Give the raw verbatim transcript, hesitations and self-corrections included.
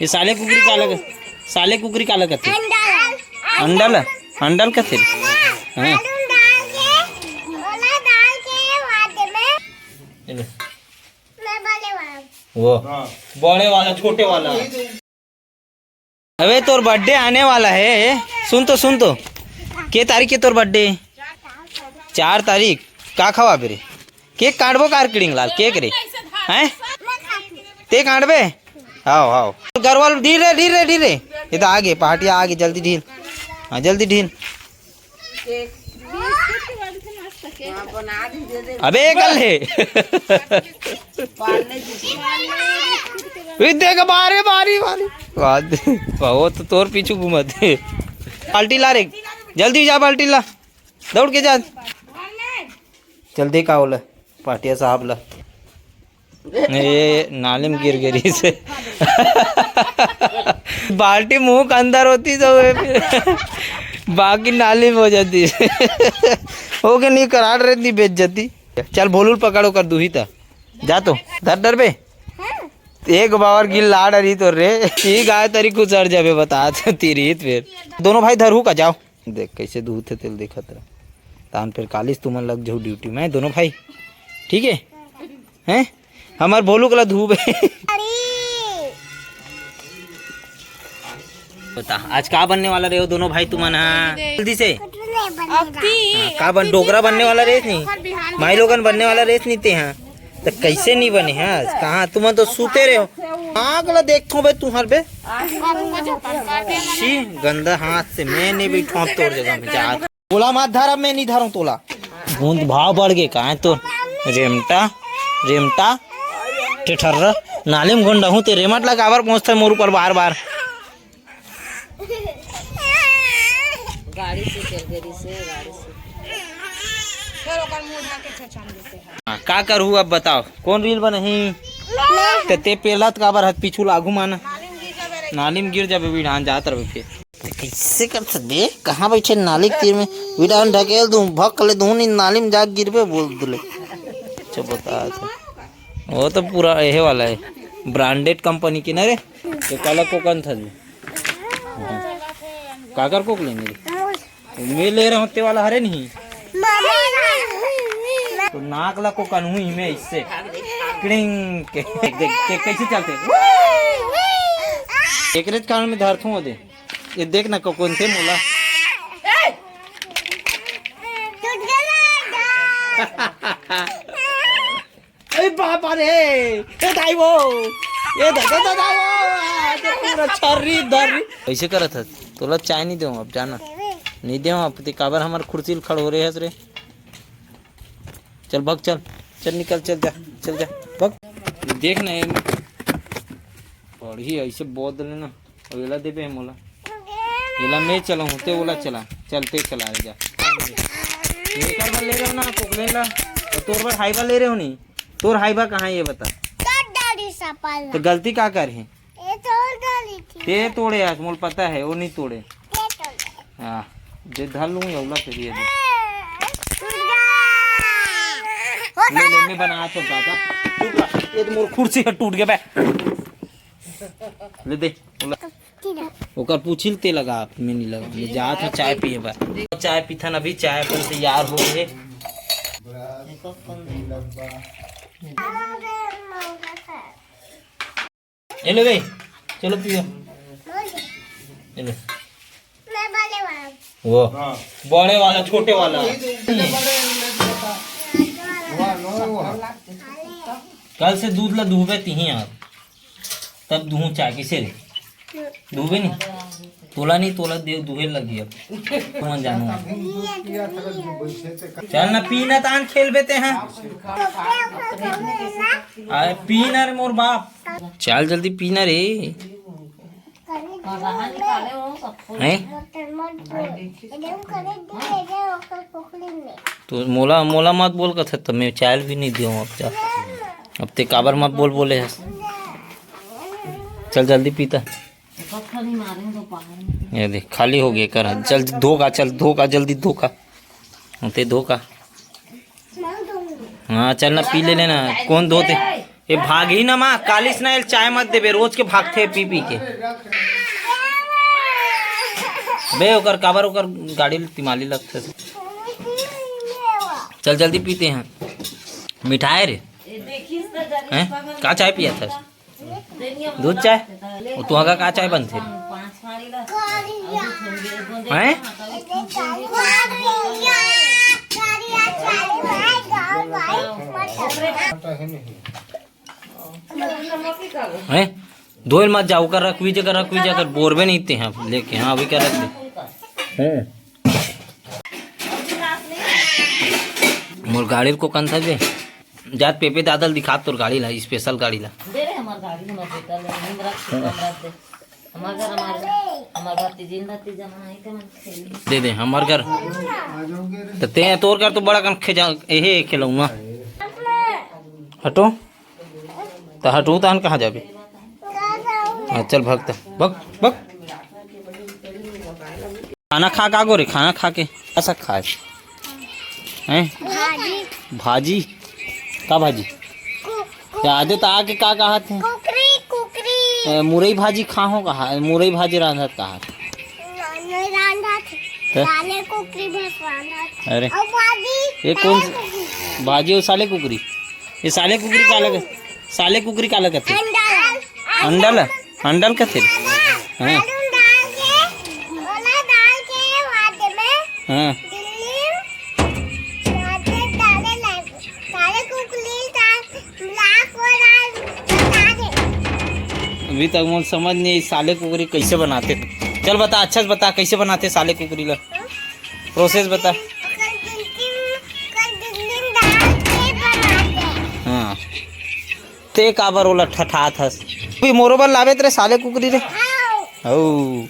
ये साले कुकरी काला क-, साले कुकरी काला कथे? अंडा ल, अंडा ल कथे? हाँ। ये ले। वो बड़े वाला, छोटे वाला। अबे, तोर बर्थडे आने वाला है। सुन तो, सुन तो, के तारीख के तोर बर्थडे? चार तारीख। का खवाबे रे? केक काटबो कार किड़िंग लाल, केक रे? हैं? ते काटबे? आओ, आओ। घर वाल ढील रे, ढील रे, ढील रे। ये तो आगे, पहाटिया आगे, जल्दी ढील। हाँ, जल्दी ढील। अबे, कर ले। ये देख, बारे, बारी, बारी। वाह, वो तो तोर पीछू घूमत हे। बाल्टी ला रे, जल्दी जा, बाल्टी ला, दौड़ के जा। चल, दे का होला, पाटिया साहब ला। ए, नाली में गिर गे रहिसे। बाल्टी मुंह के अंदर होती तो वे फिर बाकी नाली में हो जाती। ओके, नहीं कराट रहे, नहीं बेच जाती। चल, भोलू ल पकड़, ओकर दूही त। जा तो, धर डरबे। एक बार गिल ला डरी तो रे, ई गाय तरी कुचर जाबे, बता तो तिरहित फिर। दोनों भाई धरहू का, जाओ। देख, कैसे धूत हे, तेल देखत रह। तान फिर कालिस तुमन लग जाहू ड्यूटी में, दोनों भाई। ठीक है? हैं? हमर भोलू कला धूप है। बता, आज का बनने वाला रहे हो दोनों भाई तुमन? हाँ, जल्दी से। अक्की, हाँ, का बन, अक्की डोकरा जी बनने वाला रेस नहीं? ओखर बिहान माई लोगन बनने वाला रेस नहीं ते? हाँ, तो कैसे नहीं बने? हाँ, कहाँ तुमन तो सूते रहे हो। आग ला देखथो बे तुहर बे। आज हम लोग को झपट कर देना। छी, गंदा हाथ से मैं नहीं बैठो अब तोर जगह में, जा। तोला मत धरब, मैं नहीं धरंव तोला। बूंद भाव बढ़ गे, काहे तो रेमटा, रेमटा, ठेठर्रा, नाली में घुंडहूं ते रेमट ला काबर पहुंचते मोर ऊपर बार बार। गाड़ी से चल गई से, गाड़ी से। फिर ओकर मुंह ढाके छछन देते हैं। हाँ, का करहू अब बताओ, कौन रील बनही? ते, ते पेलत काबर हत पीछू लागू माना। नाली में गिर जाबे, बिढ़ान जात रहबे फिर। ते कैसे करथस बे? कहाँ बैठे नाली के तीर में? बिढ़ान ढकेल दूं, भक ले दूं, नहीं नाली में जा गिरबे बोल दुले। अच्छा बता, अच्छा। वो तो पूरा यही वाला है, ब्रांडेड कंपनी की ना रे। ये काला कोकन था जी। काकर कोक लेंगे रे? मैं ले रहा हूँ ते वाला हरे नहीं। तो नाक ला को कन्हू ही में इससे। क्रिंग के। देख, देख, कैसे चलते? एकरे कारण में धरथू दे। ये देख ना को कौन थे मोला। ए बाबा रे, ए दाई वो, ए दादा, दादा वो, आ, तो पूरा छर्री दर्री। कैसे करत हस? तोला चाय नहीं देव अब, जाना। नहीं देव अब, ते काबर हमर कुर्सी ल खड़ हो रहे हस रे? चल भग, चल, चल निकल, चल जा, चल जा, भग। देख ना, ये पढ़ी ऐसे बोल देले ना। अब एला देबे हे मोला। एला मैं चलाहूँ, ते ओला चला। चल, ते चला, जा। एकर बर ले रहे हो ना, कोकलेन ला? तो तोर बर हाइबा ले रहे हो नहीं? तोर हाइबा कहाँ है, ये बता। तोर डाली सपल। तो गलती का कर है? ये तोर डाली थी। ते तोड़े आज, मोल पता है, वो नहीं तोड़े। ते तोड़े। हाँ, जे धर लूँ, ये ओला फिर ये दे। टूट गया। ले, ले, मैं बना तो दादा। टूट गया। ये तो मोर कुर्सी है, टूट गया बे। ले दे, ओला। ओकर पूछिल ते लगा, आप में नहीं लगा। मैं जात हूँ चाय पिए बर। चाय पीथन अभी, चाय अपन तैयार हो गए। ए ले बे, चलो पियो। ए ले। वो बड़े वाला, छोटे वाला। कल से दूध ला दूबे तिही आप। तब दूहूं चाय किसे रे? दूबे नहीं। तोला नहीं, तोला दे, दूहे लगी अब। तुमन जानो। चल ना, पी ना, तान खेल बेते हैं। आ, पी ना रे मोर बाप। चल जल्दी पी ना रे। हैं? तो मोला, मोला मत बोल कथे, तो मैं चाय भी नहीं दियो अब। चल, अब ते काबर मत बोल बोले हस। चल जल्दी पीता। ये देख, खाली हो गया कर। चल धो का, चल धो का, जल्दी धो का। ते धो का। हाँ, चल ना, पी ले लेना। कौन धोते? ये भागही ना माँ, कालिस ना, एल चाय मत देबे, रोज के भागथे पी पी के। बे ओकर काबर, ओकर गाड़ी ल तिमाली लगथे। चल जल्दी पीते हैं। मिठाई रे। हैं? का चाय पिया था? दूध चाय? वो तुहा का, का चाय बनथे? हैं? हैं? धोइल मत जा, ओकर रखवी जगह, रखवी जगह, बोरबे नहीं ते हैं लेके। हाँ, अभी क्या रख दे? हैं? मोर गाड़ी को कंथा दे। जात पेपे दादा ल दिखा तोर गाड़ी ला, स्पेशल गाड़ी ला। दे रे हमार गाड़ी, हमार बेटा ले, हम रख दे, हम रख दे। हमार घर, हमार, हमार भतीजिन, भतीजा मन आई थे, मन खेली। दे दे, हमार घर। त ते, तोर घर तो बड़ा कन खेजा, एहे खेलौना। हटो। त हटो, तहन कहाँ जाबे? हाँ, चल भग त, भग, भग। खाना खा का गो रे, खाना खा के का सा खाए? हैं? भाजी। भाजी? का भाजी? कु-, कु-, यादे त आके का कहा थे? कुकरी, कुकरी। ए, मुरई भाजी खाहो कहा, मुरई भाजी रांधत कहा थे। नहीं रांधत। हैं? साले कुकरी बस रांधत। अरे। और भाजी, ये कौन साले सी कुकरी। भाजी और साले कुकरी? ये साले कुकरी का लगे? साले कुकरी का लगे थे? अंडा। अंडा ला? अंडल कथे? हाँ। आलू डाल के, ओला डाल के बाद में हाँ। दिल्ली राते डाले लाग। साले कुकरी डाल, लाख को डाल, बता दे। अभी तक मोर समझ नहीं आई, साले कुकरी कैसे बनाते। चल बता, अच्छा से बता, कैसे बनाते साले कुकरी ला? प्रोसेस बता। कल दिल्ली, कल दिल्ली डाल के बनाते। हाँ। ते काबर ओला ठठात हस? कोई मोरो बर लाबे त रे साले कुकरी रे। हौ।